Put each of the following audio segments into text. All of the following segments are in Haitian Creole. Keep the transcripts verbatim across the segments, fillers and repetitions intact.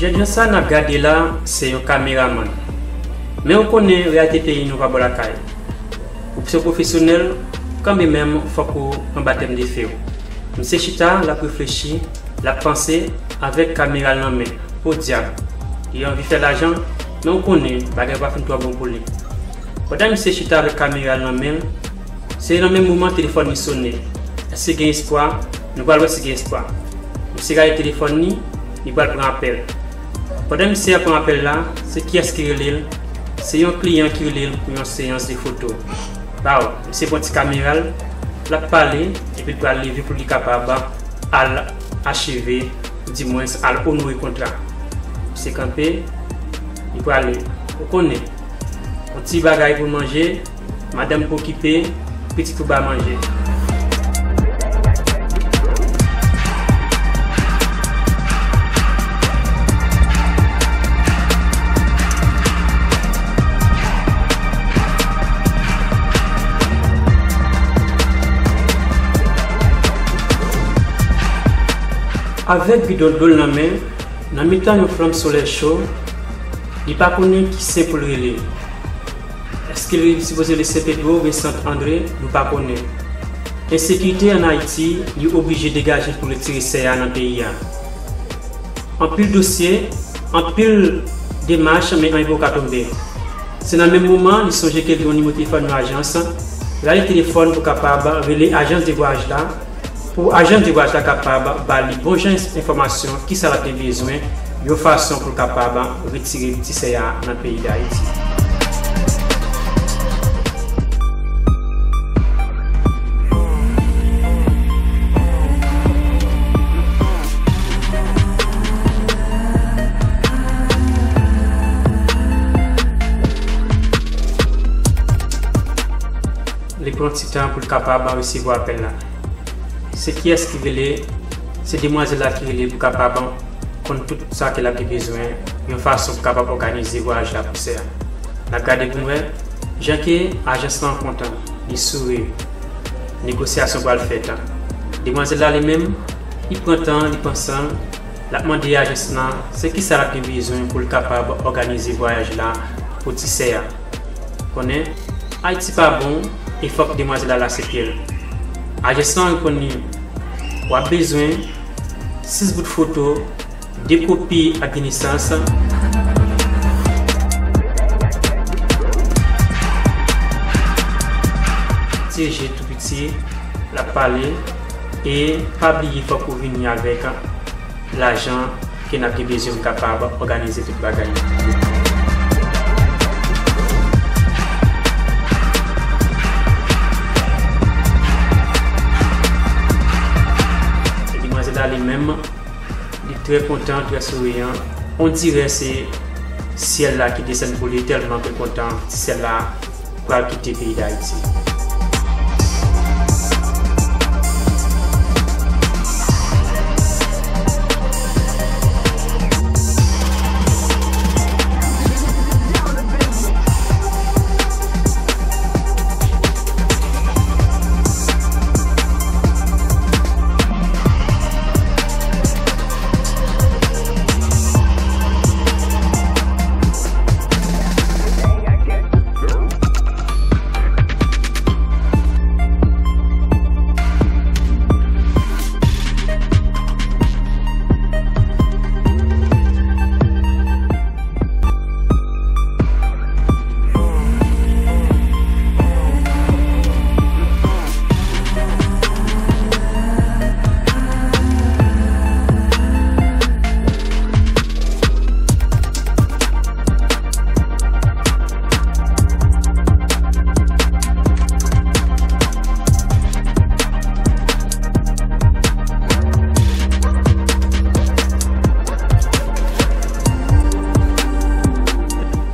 Nèg jan sa n ap gade la, se yon kameramann. Men ou konnen reyalite peyi nou pa bò lakay. Ou se pwofesyonèl, kanmenm fòk ou pran batèm de fe w. Misye chita, l ap reflechi, l ap panse avèk kamera l nan men. Podyab, li anvi fè lajan, men ou konnen bagay pa fin twò bon pou li. Pandan misye chita avèk kamera l nan men l, se nan menm moman telefòn li sone. Èske gen espwa? Nou pral wè si gen espwa. Misye gade telefòn li, li pral pran apèl. Pandan misye ap pran apèl la, se kiyès ki rele l? Se yon kliyan ki rele l pou yon seyans de foto. Waw, misye pran ti kamera l, l ap pale, epi l pral leve pou li kapab al acheve, oudimwens al onore kontra. Misye kanpe, li prale. Ou konnen, yon ti bagay pou manje, madanm pou okipe, pitit pou ba manje. Avèk bidon dlo l nan men, nan mitan yon flanm solèy cho, li pa konnen ki sen pou l rele. Èske li sipoze rele Sen Pedro oubyen Sant Andre, nou pa konnen. Ensekirite ann Ayiti, li oblije degaje l pou retire sè a nan peyi a. Anpil dosye, anpil demach, men anyen poko ka tonbe. Se nan menm moman, li sonje ke l gen yon nimewo telefòn yon ajans. Li rale telefòn pou kapab rele ajans de vwayaj la, pou ajans de vwayaj la kapab ba li bon jan enfòmasyon, kisa l ap gen bezwen, yon fason pou l kapab retire ti sè a nan peyi Dayiti. Li pran ti tan pou l kapab resevwa apèl la. Se kiyès ki rele? Se demwazèl la ki rele pou kapab konn tout sa ke l ap gen bezwen, yon fason pou kapab òganize vwayaj la pou sè a. N ap gade pou n wè jan ke ajans lan kontan, li souri, negosyasyon pral fèt. Demwazèl la li menm, li pran tan, li panse, l ap mande ajans lan se kisa l ap gen bezwen pou l kapab òganize vwayaj la pou ti sè a. Konnen, Ayiti pa bon, e fòk demwazèl la l aksepte l. Ajans lan reponn li, w ap bezwen sis bout foto, de kopi ak de nesans, ti je tou piti, l ap pale, e pa bliye fòk ou vini avèk lajan ke n ap gen bezwen pou kapab òganize tout bagay yo. E demwazèl la li menm, li trè kontan, trè souriyan. Ondirè se syèl la ki desann pou li tèlman ke l kontan ti sè l la pral kite peyi Dayiti.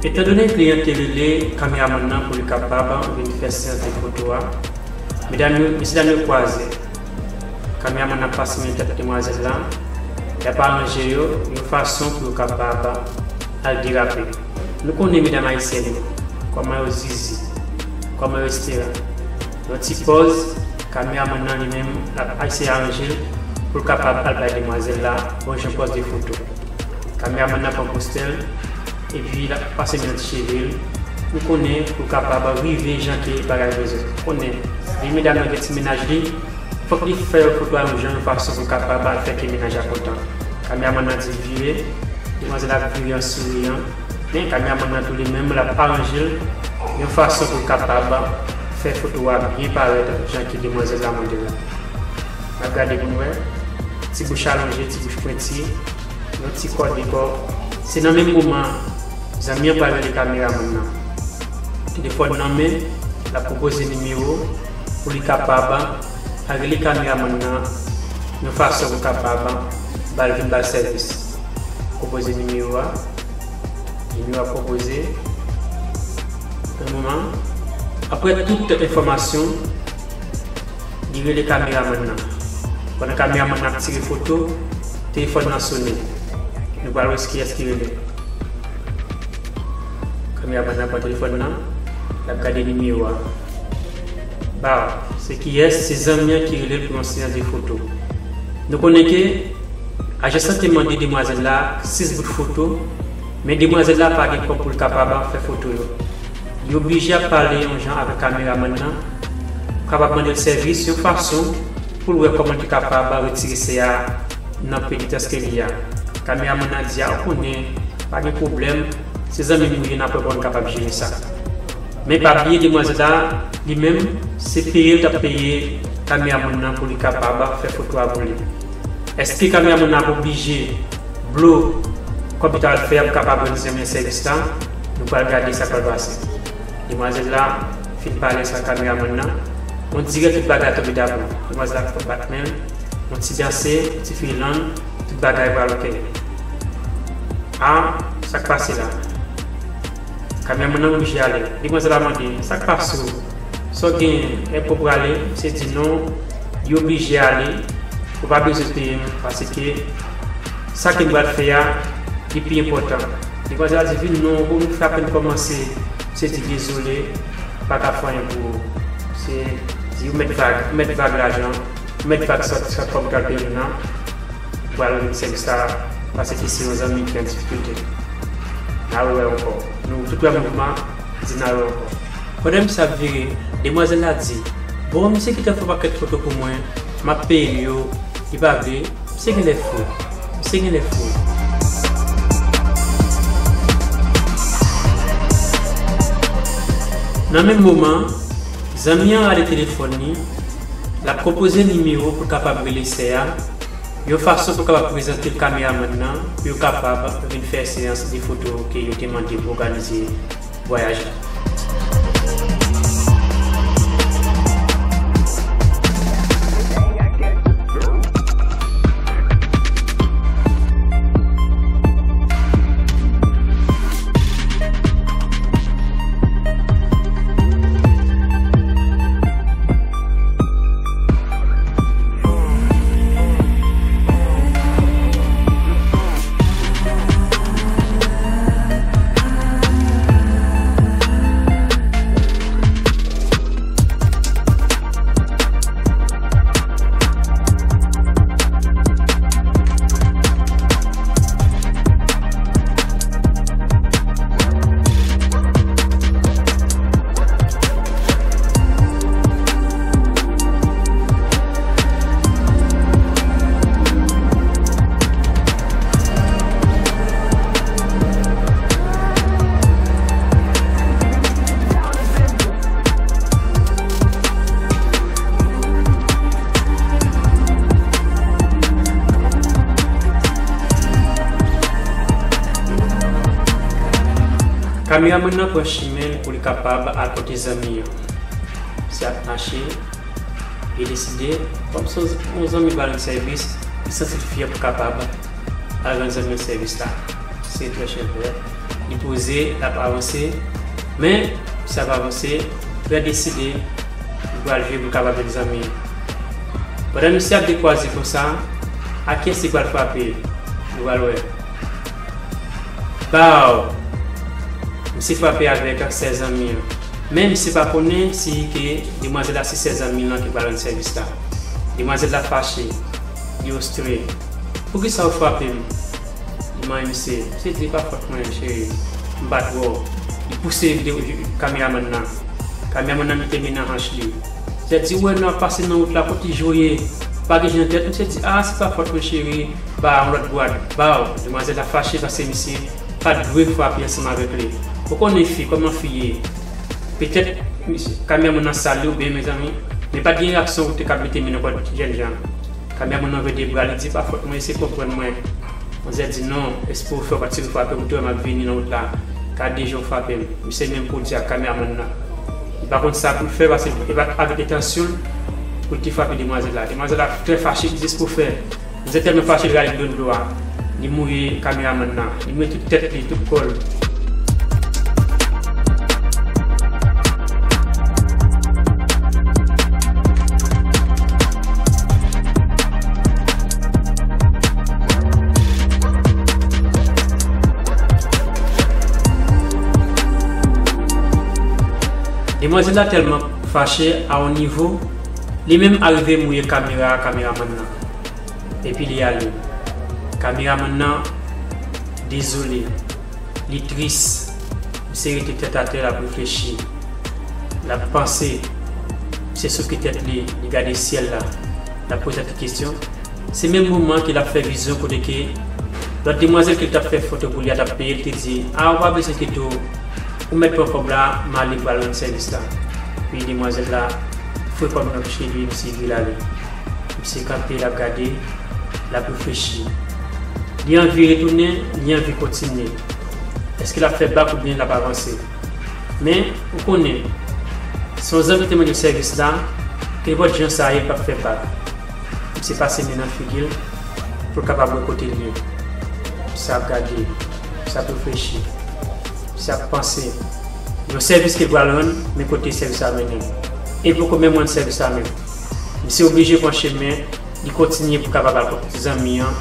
Etandone kliyan te rele kameramann nan pou li kapab vin fè seyans de foto a, medam yo, mesyedam yo kwaze. Kameramann nan pase men tèt demwazèl la, y ap aranje yo yon fason pou yo kapab al derape. Nou konnen medam ayisyèn yo, kòman yo zizi, kòman yo etsetera. Yon ti pòz, kameramann nan li menm, l ap eseye aranje l pou l kapab al bay demwazèl la bon jan pòz de foto. Kameramann nan pran postè l, epi l ap pase men nan ti cheve l. Nou konnen pou l kapab rive jan ke bagay yo bezwen. Ou konnen, lè medam nan gen ti mennaj li, fòk li fè foto a yon jan, yon fason pou l kapab al fè ke mennaj la kontan. Kameramann nan di l vire, demwazèl la ap vire an souriyan, men kameramann nan tou li menm l ap aranje l yon fason pou l kapab fè foto a byen parèt jan ke demwazèl la mande l la. N ap gade pou n wè, ti bouch alonje, ti bouch pwenti, yon ti kò dekò. Se nan menm moman, zanmi an pral rele kameramann nan. Telefòn nan men, l ap pwopoze nimewo pou li kapab rele kameramann nan yon fason pou kapab ba l vin ba l sèvis. Pwopoze nimewo a. Nimewo a pwopoze. Yon moman. Apre tout enfòmasyon, li rele kameramann nan. Pandan kameramann nan ap tire foto, telefòn nan sonnen. Nou pral wè se kiyès ki rele. Kameramann nan pran telefòn nan, l ap gade nimewo a. Baw, se kiyès? Se zanmi an ki rele l pou yon seyans de foto. Nou konnen ke ajans lan te mande demwazèl la sis bout foto, men demwazèl la pa gen kòb pou l kapab fè foto yo. Li oblije ap pale yon jan avèk kameramann nan, kapab mande l sèvis yon fason pou l wè kòman l te kapab retire sè a nan penitans ke li a. Kameramann nan di a, ou konnen, pa gen pwoblèm, se zanmi m ou ye, n ap wè kòman n kapab jere sa. Men pa bliye demwazèl la, li menm, se peye l t ap peye kameramann nan pou li kapab fè foto a pou li. Èske kameramann nan ap oblije blo kòb li t al fè a pou kapab rann zanmi an sèvis la? Nou pral gade sa k pral pase. Demwazèl la fin pale ansanm ak kameramann nan. On dirè tout bagay tonbe dabou. Demwazèl la fè bat men l, on ti danse, ti fè lang, tout bagay pral oke. A, sa k pase la? Kameramann nan oblije ale. Demwazèl la mande, sa k pase w? Sa w genyen? Èske w prale? Misye di non, li oblije ale. Ou pa bezwen peye m, paske sa ke m pral fè a, li pi enpòtan. Demwazèl la di, vin non, ou fè apèn kòmanse. Misye di, dezole, m pa ka fè anyen pou ou. Se, di, ou mèt vag, ou mèt vag lajan, ou mèt vag sòt, sòt kòb ou t al peye m nan. Ou pral rele sèvis la, paske se yon zanmi ki an difikilte. N a rewè ankò. Nou tout wè mouvman, di n a rewè ankò. Pandan misye ap vire, demwazèl la di, bon, misye gentan fè yon pakèt foto pou mwen, m ap peye l yo, li pa vle, misye genlè fou, misye genlè fou. Nan menm moman, zanmi an rale telefòn li, l ap konpoze nimewo pou l kapab rele sè a, yon fason pou kapab prezante l kameramann nan, pou yo kapab vin fè seyans de foto ke yo te mande pou òganize vwayaj la. Kameramann nan pran chimen l pou li kapab al kote zanmi an. Misye ap mache, li deside, kòm se yon zanmi ba l yon sèvis, li santi l fyè pou kapab al rann zanmi an sèvis la. Se trè chèvè. Li poze, l ap avanse, men misye ap avanse, trè deside, li pral jwe pou l kapab jwenn zanmi an. Pandan misye ap dekwaze konsa, a kiyès li pral frape? Nou pral wè. Baw! Misye frape avèk sè zanmi an. Men misye pa konnen si ke demwazèl la se sè zanmi l lan ki pral rann sèvis la. Demwazèl la fache. Li ostre. Poukisa w frape m? Manyen misye. Misye di, "E pa fòt mwen, cheri. M pa t wè w." Li pouse videyo, kameramann nan. Kameramann nan mete men nan hanch li. Misye di, "Ou wè nou ap pase nan wout la, kote je w ye? Pa gen je nan tèt." Misye di, "A, se pa fòt mwen, cheri. Ba yon lòt bwad. Ba w." Demwazèl la fache paske misye pa t dwe frape ansanm avèk li. Ou konnen fi, kòman fi ye. Petèt, kameramann nan sal li oubyen, mezanmi, men pa t gen reyaksyon ou te ka mete men nan kò jènjan. Kameramann nan leve de bra, li di, "Pa fòt mwen, eseye konprann mwen." Manzè di, "Non, espre w fè w pa t sere frape m, ou te wè m ap vini nan wout la. Gade jan w frape m." Misye menm pou di ak kameramann nan. Li pa konn sa pou l fè, paske li pa t avèk entansyon l pou l te frape demwazèl la. Demwazèl la trè fache, li di, "Espre w fè." Manzè tèlman fache, li rale dlo nan dlo a. Li mouye kameramann nan. Li mouye tout tèt li, tout kò l. Demwazèl la tèlman fache a yon nivo, li menm arive mouye kamera a kameramann nan. Epi li ale. Kameramann nan dezole. Li tris. Misye rete tèt atè, l ap reflechi. L ap panse. Misye souke tèt li, li gade syèl la. L ap poze tèt li kesyon. Se menm moman ke l ap fè vizyon kote ke lòt demwazèl ke l t ap fè foto pou li a t ap peye l te di, "A, ou pa bezwen enkyete w, ou mèt pran kòb la, m ale, m pral rann sèvis la." Epi demwazèl la foure kòb nan poch li, misye vire l ale. Misye kanpe, l ap gade, l ap reflechi. Li anvi retounen, li anvi kontinye. Èske l ap fè bak oubyen l ap avanse? Men, ou konnen, se yon zanmi ki te mande w sèvis la, kenpòt jan sa ye, l p ap fè bak. Misye pase men nan figi l pou l kapab wè kote l ye. Misye ap gade, misye ap reflechi, misye ap panse. Yon sèvis ke l pral rann, men kote sèvis la mennen l. E l poko menm rann sèvis la menm. Misye oblije pran chemen, li kontinye pou kapab al kot zanmi an,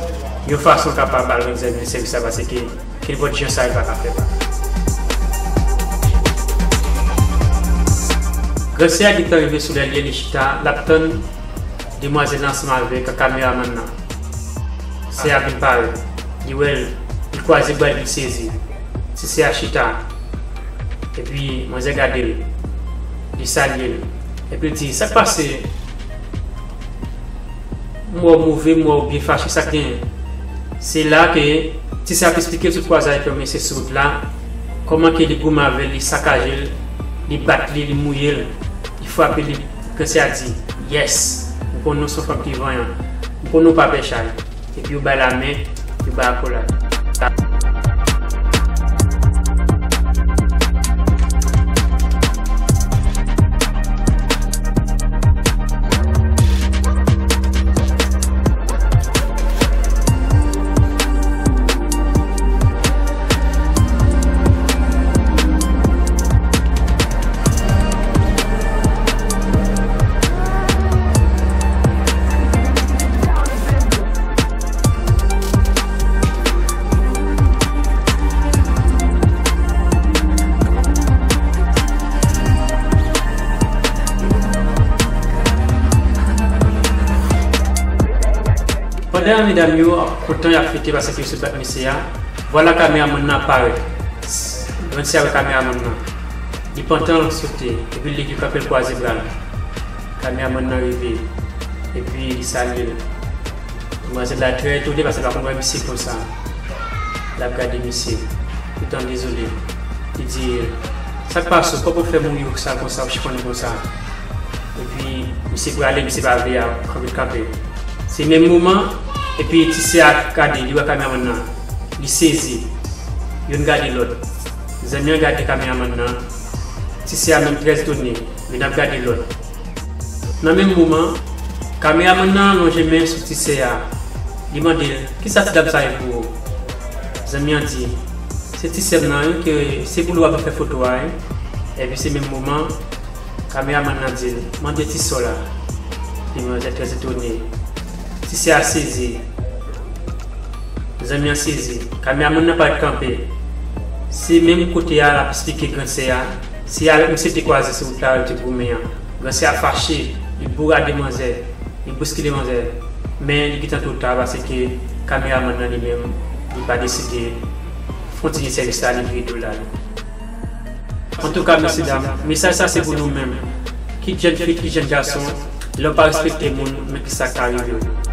yon fason kapab al rann zanmi an sèvis la, paske kenpòt jan sa yo pa ka fè pa. Gran sè a gentan rive sou lè l ye, li chita, l ap tann demwazèl la ansanm avèk kameramann nan. Sè a vin parèt. Li wè l, li kwaze bra l, li sezi. Ti sè a chita. Epi manzè gade l. Li salye l. Epi l di, "Sa k pase?" M wè w move, m wè w byen fache, sa k genyen? Se la ke ti sè ap esplike l sou kwaze avèk yon mesye sou wout la, kòman ke li goumen avè l, li sakaje l, li bat li, li mouye l, li frape li. Gran sè a di, "Yes, m konnen w se yon fanm ki vanyan, m konnen w pa pè chay." Epi yo bay lamen, yo bay akolad. Pandan medam yo ap kontan, y ap fete paske yo sot bat mesye a, vwala kameramann nan ap parèt. Grann sè a wè kameramann nan. Li pantan, l sote, epi l leve kanpe, l kwaze bra l. Kameramann nan rive, epi li salye l. Demwazèl la trè etone paske l pa konn wè misye konsa. L ap gade misye, toutan dezole. Li di, "Sa k pase w? Kòman w fè mouri w sal konsa, w chifonnen konsa?" Epi misye prale, misye pa vle a, kanpe, kanpe. Se menm moman, epi ti sè a gade, li wè kameramann nan. Li sezi. Youn gade lòt. Zanmi an gade kameramann nan. Ti sè a menm trè etone. Youn ap gade lòt. Nan menm moman, kameramann nan lonje men sou ti sè a. Li mande l, "Kisa ti dam sa ye pou ou?" Zanmi an di, "Se ti sè m nan, wi, ke se pou li w ap fè foto a, wi." Epi se menm moman, kameramann nan di l, "Mande ti sè w la." Demwazèl trè etone. Ti sè a sezi. Zanmi an sezi. Kameramann nan parèt kanpe. Se menm kote a l ap esplike grann sè a. Se avèk misye te kwaze sou wout la, yo te goumen an. Grann sè a fache, li bourade manzè, li bouskile manzè. Men li gentan twò ta paske kameramann nan li menm, Li pa deside kontinye sèvis la, li vire do l ale. Antouka, mesye dam, mesaj sa se pou nou menm. Kit jèn fi, kit jèn gason, lè w pa respekte moun, men ki sa k ka rive w.